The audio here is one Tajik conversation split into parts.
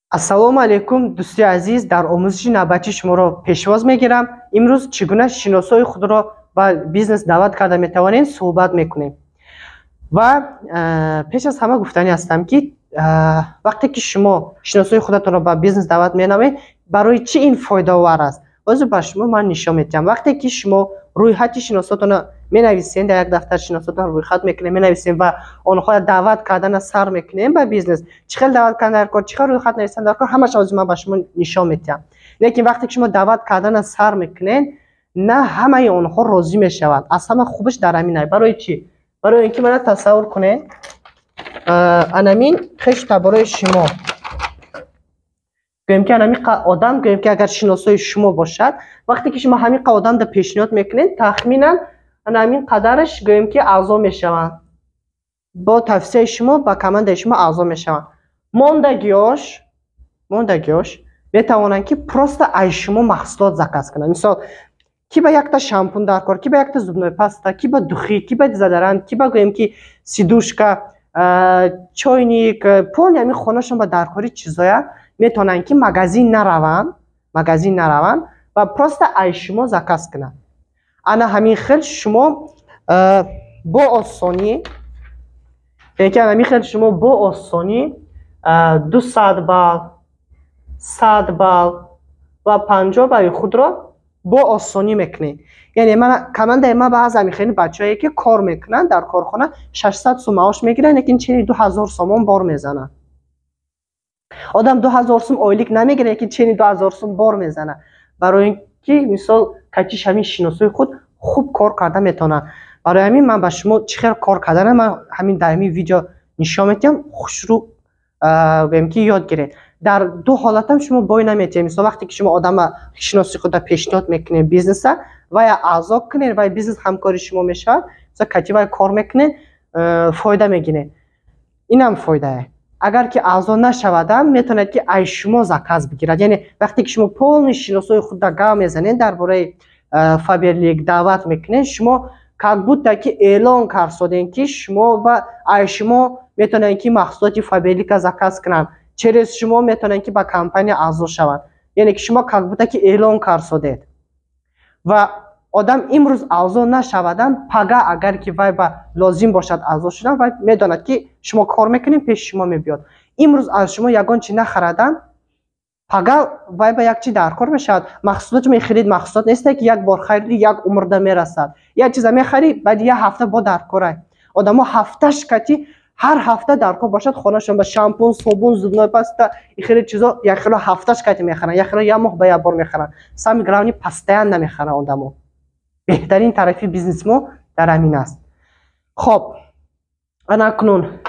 Ассалому алайкум, дӯсти азиз, дар омӯзиши навбатӣ шуморо пешвоз мегирам. Имрӯз чӣ гуна шиносои худро ба бизнес даъват карда метавонем, суҳбат мекунем. Ва пеш аз ҳама гуфтанӣ ҳастам, ки вақте ки шумо шиносои худатонро ба бизнес даъват менамоед, барои чӣ ин фоидаовар аст? Ҳозир ба шумо ман нишон медиҳам. Вақте ки шумо рӯйхати шиносотонро менависем, дар як дафтар шиносотон рӯйхат мекунем, менависем ва онҳоро даъват кардана сар мекунем ба бизнес. Чӣ хел даъват кардан дар кор, чӣ хел рӯйхат нависан дар кор, ҳамааш ҳозир ман ба шумо нишон медиҳам. Лекин вақте ки шумо даъват кардана сар мекунед, на ҳамаи онҳо розӣ мешаванд. Аз ҳама хубаш дар ҳамин ай. Барои чӣ? Барои ин ки мана тасаввур кунед, анамин хешу таборои шумо, гӯем ки анамин одам, гӯем ки агар шиносои шумо бошад, вақте ки шумо ҳамин қа одамда пешниҳод мекунед, тахминан ана ҳамин қадараш, гӯем ки, аъзо мешаванд. Бо тавсияи шумо ба командаи шумо аъзо мешаванд. Мондагиёш метавонанд, ки просто аз шумо маҳсулот заказ кунанд. Мисол, ки ба якта шампун дар кор, ки ба якта зубной паста, ки ба духи, ки ба дезодорант, ки ба, гӯем ки, сидушка, чойник, полный ҳамин хонашон ба даркори чизоя метавонанд, ки магазин нараванд ва просто аз шумо заказ кунанд. Ана ҳамин хел шумо бо осонӣ, яъне ки ҳамин хел шумо бо осонӣ 200 балл, 100 балл ва 50 балли худро бо осонӣ мекунед. Яъне ман командаи ман баъзе ҳамин хели бачаҳое, ки кор мекунанд дар корхона, 600 сум маош мегиранд, лекин чени 2000 сомон бор мезананд. Одам 2000 сум ойлик намегирад, лекин чени 2000 сум бор мезанад, барои ин ки, мисол, качиш ҳамин шиносои худ хуб кор карда метавонад. Барои ҳамин ман ба шумо чӣ хел кор кардана ман ҳамин дар ҳамин видео нишон медиҳам. Хушрӯ, гӯем ки, ёд гиред. Дар ду ҳолатам шумо бой наметиҳед. Мисол, вақте ки шумо одама шиноси худро пешниҳод мекунед бизнеса, вая аъзо кунед, вай бизнес ҳамкори шумо мешавад, мисол, кати вай кор мекунед, фоида мегиред. Инам фоидае. Агар ки аъзо нашавадам, метавонад, ки аз шумо заказ бигирад. Яъне вақте ки шумо полный шиносои худро гап мезанед дар бораи Фаберлик, даъват мекунед, шумо как будто ки эълон карсодем, ки шумо ба аз шумо метавонанд, ки маҳсулоти Фаберлика заказ кунанд, через шумо метавонанд, ки ба компания аъзо шаванд. Яъне ки шумо как будто ки эълон карсодед. Ва одам имрӯз аъзо нашавадам, пага агар ки вай ба лозим бошад аъзо шудан, вай медонад, ки шумо кор мекунед, пеши шумо мебиёд. Имрӯз аз шумо ягон чи нахарадам, пага вай ба як чи даркор мешавад. Маҳсулоти мехарид, маҳсулот несте, ки як бор хариди, як умрда мерасад. Як чиза мехарӣ, баъди як ҳафта бо даркорай. Одамо ҳафташ кати ҳар ҳафта даркор бошад хонашон ба шампун, собун, зубной паста, ихеле чизо якхело ҳафташ кати мехаранд, якхело як моҳ ба як бор мехаранд. Самое главное, постоянно мехаранд одамо. Беҳтарин тарафи бизнеси мо дар ҳамин аст. Хоб, ана акнун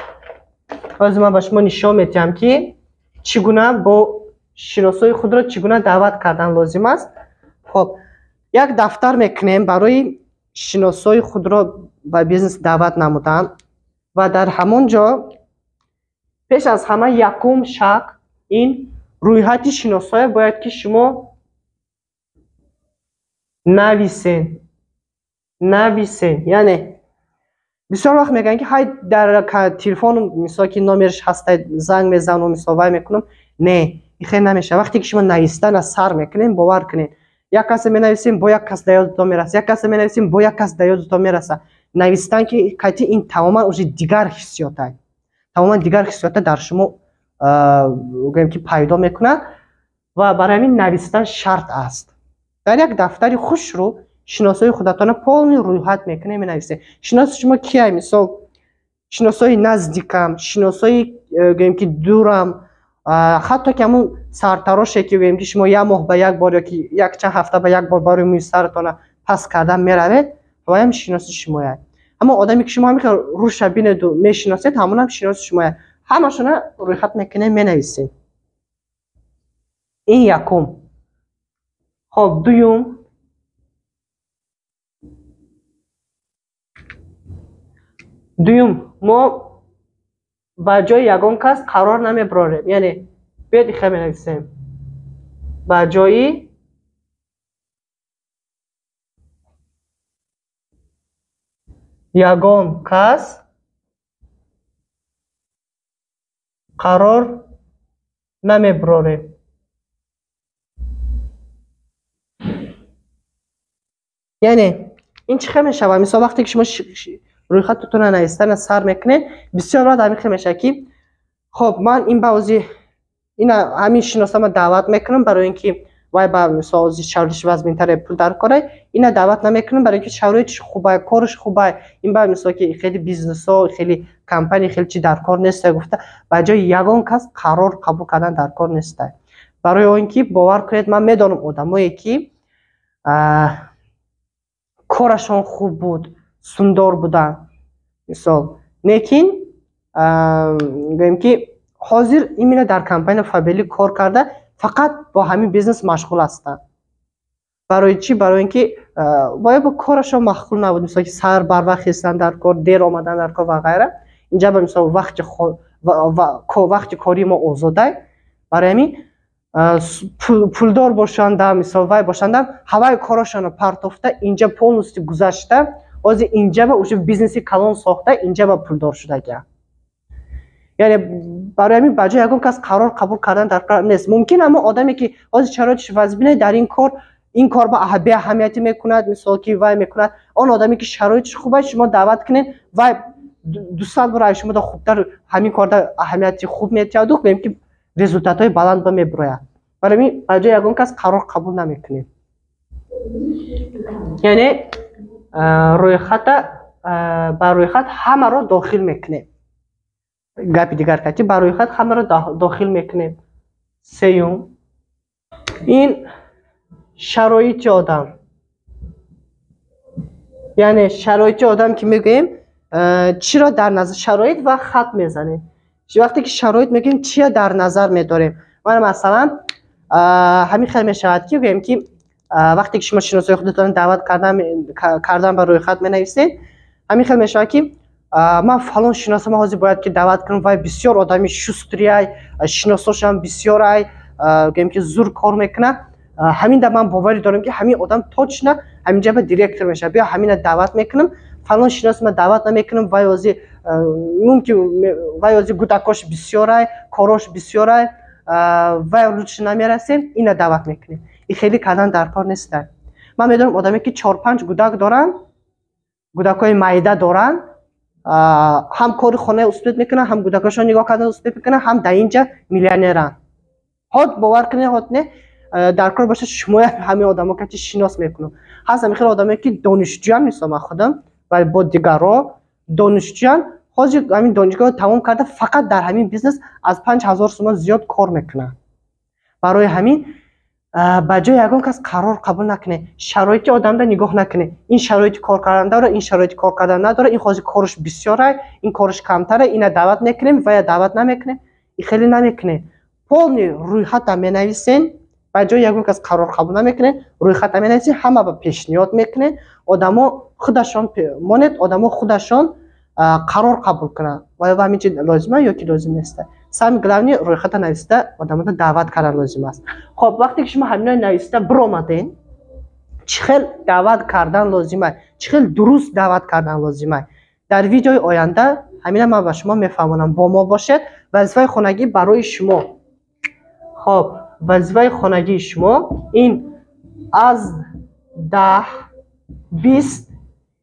ҳозир ман ба шумо нишон медиҳам, ки чӣ гуна бо шиносои худро чӣ гуна даъват кардан лозим аст. Хоб, як дафтар мекунем барои шиносои худро ба бизнес даъват намудан ва дар ҳамон ҷо пеш аз ҳама якум шак ин рӯйхати шиносое бояд, ки шумо нависен. Яъне бисёр вақт мегӯянд, ки ҳай, дар телефон, мисол, ки номераш ҳаста, занг мезанам, мисол, вай мекунам. Не, ин хел намешавад. Вақте ки шумо навистана сар мекунед, бовар кунед, як касе менависем, бо як кас да ёдатон мерасад, як касе менависем, бо як кас да ёдатон мерасад. Навистан ки кати ин тамоман уже дигар ҳиссиёта, тамоман дигар ҳиссиёта дар шумо, гӯем ки, пайдо мекунад. Ва барои ҳамин навистан шарт аст. Дар як дафтари хушрӯ шиносои худатона полный рӯйхат мекунед, менависед. Шиноси шумо кия? Мисол, шиносои наздикам, шиносои, гӯем ки, дурам, ҳатто ки ҳамун сартароше, ки, гӯем ки, шумо як моҳ ба як бор ё ки якчанд ҳафта ба як бор барои мӯи саратона паст кардан меравед, ваям шиноси шумояд. Ҳамон одаме, ки шумо ҳамин хел рӯша бинеду мешиносед, ҳамонам шиноси шумояд. Ҳамашона рӯйхат мекунед, менависед. Ин якум. Хоб, дуюм, мо ба ҷои ягон кас қарор намебарорем. Яъне биёед, ихел менависем: ба ҷои ягон кас қарор намеброрем. Яъне ин чӣ хел мешавад? Мисол, вақте ки шумо рӯйхататонро навистана сар мекунед, бисёр вақт ҳамин хел мешавад, ки хоб, ман ин баъзи ина ҳамин шиносама даъват мекунам, барои ин ки вай ба мисол шароитиш вазминтаре, пул дар корай. Ина даъват намекунам, барои ин ки шароитиш хубай, кораш хубай. Ин ба мисол ки хеле бизнесо, хеле компания, хеле чи дар кор нестай гуфта, ба ҷои ягон кас қарор қабул кардан дар кор нестай. Барои он ки бовар кунед, ман медонам одамое ки корашон хуб буд, сундор буданд, мисол, лекин гӯем ки ҳозир именно дар компания Фаберлик кор карда, фақат бо ҳамин бизнес машғул ҳастанд. Барои чӣ? Барои ин ки бояд бо корашон маъқул набуд, мисол ки сар барвақт хестан дар кор, дер омадан дар кор ва ғайра. Инҷа ба мисол вақти кории мо озодай. Барои ҳамин пулдор бошанда, мисол вай бошанда, ҳаваи корашонро партофта, инҷа полностью гузашта, ҳозир инҷа ба уже бизнеси калон сохта, инҷа ба пулдор шудагиам. Яъне барои ҳамин ба ҷои ягон кас қарор қабул кардан дар кор нест. Мумкин ҳамон одаме ки ҳозир шароитиш вазбинае, дар ин кор, ин кор ба беаҳамиятӣ мекунад, мисол ки вай мекунад. Он одаме ки шароитиш хуб аст, шумо даъват кунед, вай 200 бор аз шумо хубтар ҳамин корда аҳамияти хуб метиҳаду гӯем ки результатҳои баланд ба мебирояд. Барои ҳамин ба ҷои ягон кас қарор қабул намекунем. Яъне рӯйхата ба рӯйхат ҳамаро дохил мекунем. Гапи дигар кати, ба рӯйхат ҳамаро дохил мекунем. Сеюм, ин шароити одам. Яъне шароити одам ки мегӯем, чиро дар назар, шароит ва хат мезанем. Вақте ки шароит мегӯем, чия дар назар медорем? Ман масалан ҳамин хел мешавад ки гӯем ки вақте ки шумо шиносои худатонро даъват кардан ба рӯйхат менависед, ҳамин хел мешавад ки ман фалон шиносама ҳозир бояд ки даъват кунам, вай бисёр одами шустрияй, шиносошам бисёрай, гӯем ки зур кор мекунад. Ҳамин да ман боварӣ дорам ки ҳамин одам точно ҳаминҷа ба директор мешавад, биё ҳамина даъват мекунам. Фалон шиносама даъват намекунам, вай ҳозир мумкин вай ҳозир гудакош бисёрай, корош бисёрай, вай лучше намерасем, ина даъват мекунем. И хеле кардан дар кор нестай. Ман медонам одаме ки чор-панҷ гудак доранд, гудакҳои майда доранд, ҳам кори хонаи успеть мекунанд, ҳам гудакашон нигоҳ кардан успеть мекунанд, ҳам дар инҷа миллионеранд. Ҳот бовар кунед, ҳот не, дар кор бошад, шумоя ҳамин одамо кати шинос мекунам. Ҳаст ҳамин хел одаме ки донишҷӯян, мисол ман худам ва бо дигарро донишҷӯян, ҳозир ҳамин донишгоҳро тамом карда, фақат дар ҳамин бизнес аз 5000 сомон зиёд кор мекунанд. Барои ҳамин ба ҷои ягон кас қарор қабул накунед, шароити одамда нигоҳ накунед. Ин шароити кор кардан дорад, ин шароити кор кардан надорад, ин ҳозир кораш бисёрай, ин кораш камтара, ина даъват мекунем, вая даъват намекунем. И хеле намекунед. Полный рӯйхата менависен, ба ҷои ягон кас қарор қабул намекунед, рӯйхата менависен, ҳама ба пешниҳод мекунед, одамо худашон монед, одамо худашон қарор қабул кунанд, оё ба ҳамин чи лозима ё ки лозим неста. Самое главное, рӯйхата нависта, одаморо даъват кардан лозим аст. Хоб, вақте ки шумо ҳаминои нависта биромаден, чӣ хел даъват кардан лозима, чӣ хел дуруст даъват кардан лозима, дар видеои оянда ҳамина ман ба шумо мефаҳмонам. Бо мо бошед. Вазифаи хонагӣ барои шумо. Хоб, вазифаи хонагии шумо ин аз 10-20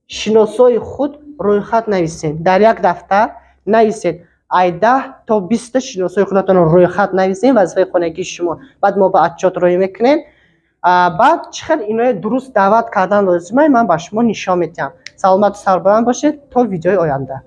шиносои худ рӯйхат нависед. Дар як дафтар нависед, ай 10 то 20-та шиносои худатонро рӯйхат нависед. Вазифаи хонагии шумо. Баъд мо ба отчёт рӯй мекунем. Баъд чӣ хел иное дуруст даъват кардан лозима, ман ба шумо нишон медиҳам. Саломату сарбаланд бошед, то видеои оянда.